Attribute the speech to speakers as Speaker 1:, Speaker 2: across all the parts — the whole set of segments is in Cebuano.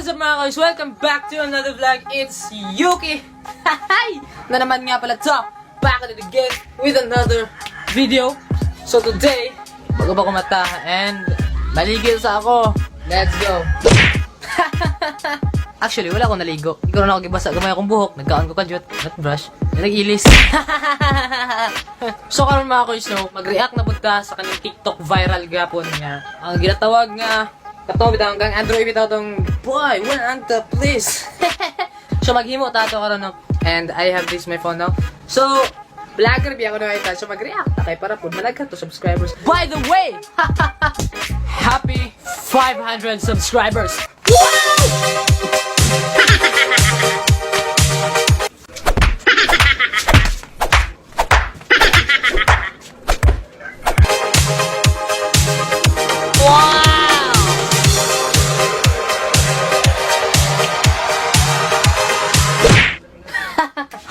Speaker 1: What is up, mga guys? Welcome back to another vlog. It's Yuki! Hi! Na naman nga pala to. Back at it again with another video. So today, bago ba kumata and maligil sa ako. Let's go! Actually, wala akong naligo. Ikaw na ako gibasa. Gamay akong buhok. Nagkaon ko kadyot. Not brush. Nag-ilis. So karon, mga kuys, no, mag-react na punta sa kaning TikTok viral gapon nga. Ang ginatawag nga kato bitaw kang Android bitaw tong boy, one the please. So maghimo ta ato karon, no. And I have this my phone now. So vlogger biya ko na ita. So mag-react ta kay para pud malaghan to subscribers. By the way, happy 500 subscribers. Wow!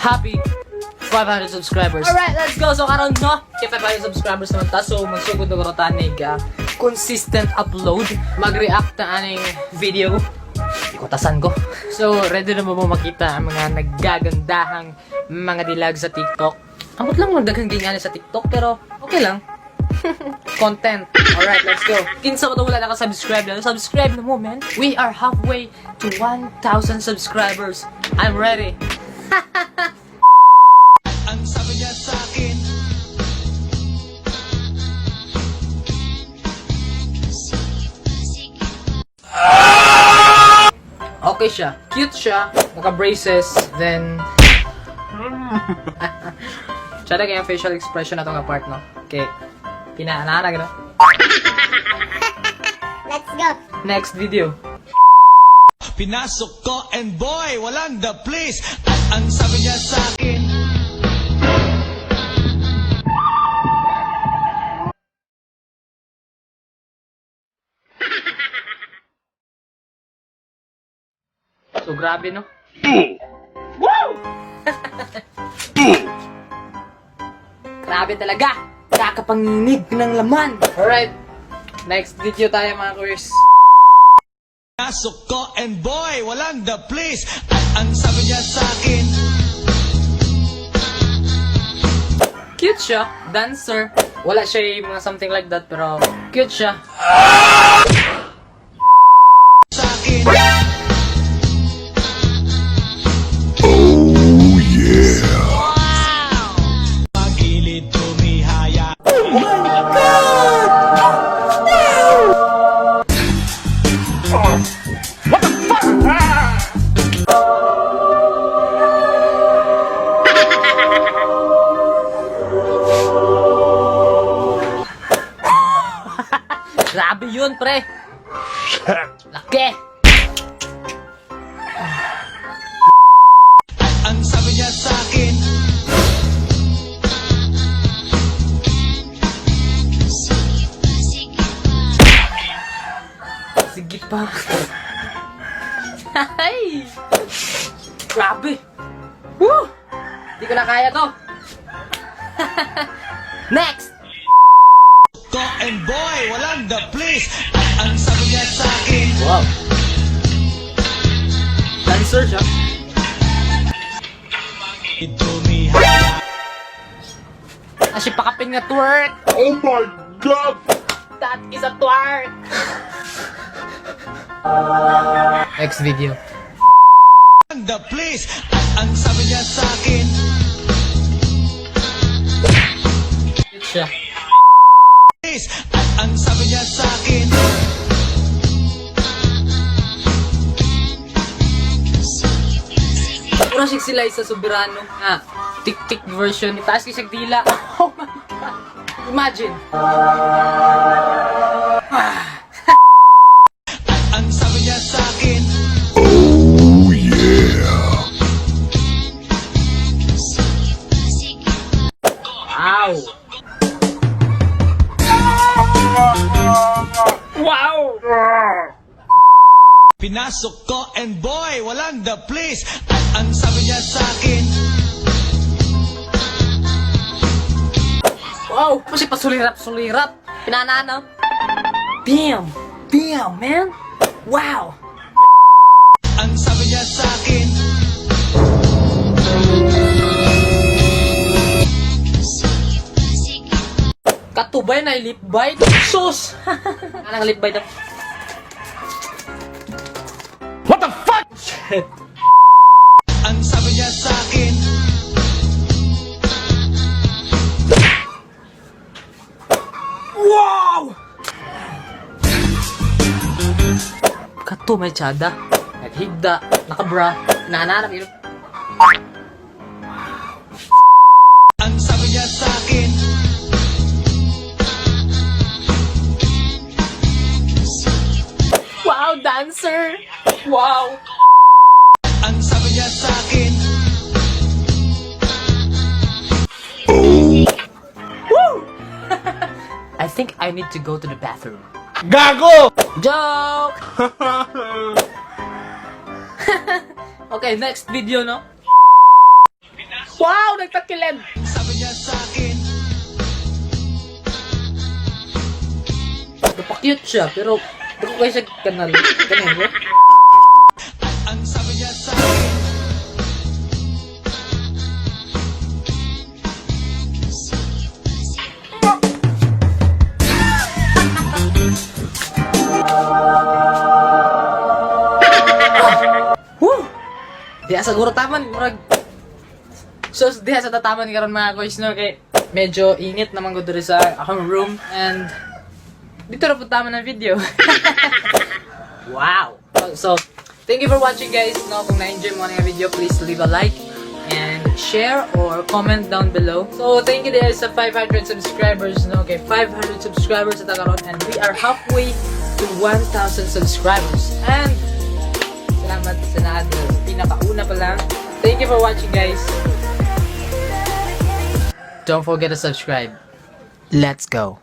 Speaker 1: Happy 500 subscribers. Alright, let's go! So karon, no, kay 500 subscribers naman ta. So magsugod na karon tanig consistent upload. Mag-react na aning video. Ikutasan ko. So, ready na ba mo makita ang mga naggagandahang mga dilag sa TikTok? Amot lang magdaghang gingani sa TikTok, pero okay lang. Content. Alright, let's go. Kinsa mo to wala naka-subscribe na? Subscribe na mo, man. We are halfway to 1,000 subscribers. I'm ready.
Speaker 2: Ang sabi niya sa akin,
Speaker 1: Okay siya. Cute siya. Naka-braces. Then, tsada kaya facial expression na itong part, no? Okay. Pinaanana, gano'n.
Speaker 3: Let's go.
Speaker 1: Next video.
Speaker 2: Pinasok ko and boy, walang the please. At ang sabi niya sa akin,
Speaker 1: So, grabe, no? Wow! Grabe talaga! Kakapanginig ng laman! Alright. Next video tayo, mga kuys.
Speaker 2: Pinasok ko and boy, walang the please. At ang sabi niya sa akin,
Speaker 1: Cute siya. Dancer. Wala siya yung mga something like that, pero cute siya.
Speaker 2: Sa akin,
Speaker 4: Oh yeah.
Speaker 2: Magilid tumihaya.
Speaker 1: Grabe yun, pre! Laki!
Speaker 2: At ang sabi niya sa akin,
Speaker 1: Sige pa. Ay! Grabe! Woo! Hindi ko na kaya to. Next!
Speaker 2: Ko and boy, walang the please. At ang sabi niya sa akin,
Speaker 1: Wow! Dancer siya.
Speaker 2: Tumihaya.
Speaker 1: Asi pakapin nga twerk!
Speaker 4: Oh my God.
Speaker 1: That is a twerk! Next video.
Speaker 2: The please. At ang sabi niya sa akin,
Speaker 1: Cute siya.
Speaker 2: Please. At ang sabi niya sa akin,
Speaker 1: Pura siya sila isa soberano. Ah, tik-tik version. Itaas kay siyang dila. Oh my God! Imagine!
Speaker 2: At ang sabi niya sa akin,
Speaker 4: Oh yeah.
Speaker 1: Wow! Wow!
Speaker 2: Pinasok ko and boy, walang the please. At ang sabi niya sa akin,
Speaker 1: Wow! Kasi pasulirap-sulirap. Pinanano. Bam! Bam, man! Wow!
Speaker 2: niya sa akin.
Speaker 1: Katubay na lip bite. Sus! Anang lip bite?
Speaker 2: What the fuck?
Speaker 1: Shit.
Speaker 2: Ang sabi niya sa akin.
Speaker 1: Wow! Kato may tsada. Naghigda, nakabra, nananap yun.
Speaker 2: Ang sabi niya sa akin.
Speaker 1: Wow, dancer! Wow!
Speaker 2: Ang sabi niya sa akin.
Speaker 1: I think I need to go to the bathroom.
Speaker 2: Gago!
Speaker 1: Joke! Okay, next video, no? Wow! Nagtakilid!
Speaker 2: Sabi niya sa akin.
Speaker 1: Napaka-cute siya, pero di ko kayo siya kanal. Kanal, no?
Speaker 2: Ang sabi niya sa akin.
Speaker 1: Woo! Diha siguro taman, murag. So, diha sa tataman karon, mga koys, no, kay medyo init naman ko diri sa akong room and dito na po taman ang video. Wow! So, thank you for watching, guys. No, kung na-enjoy mo ang video, please leave a like and share or comment down below. So, thank you guys sa 500 subscribers. No, okay, 500 subscribers at karon and we are halfway to 1,000 subscribers. And salamat sa lahat na pinakauna pa lang. Thank you for watching, guys. Don't forget to subscribe. Let's go.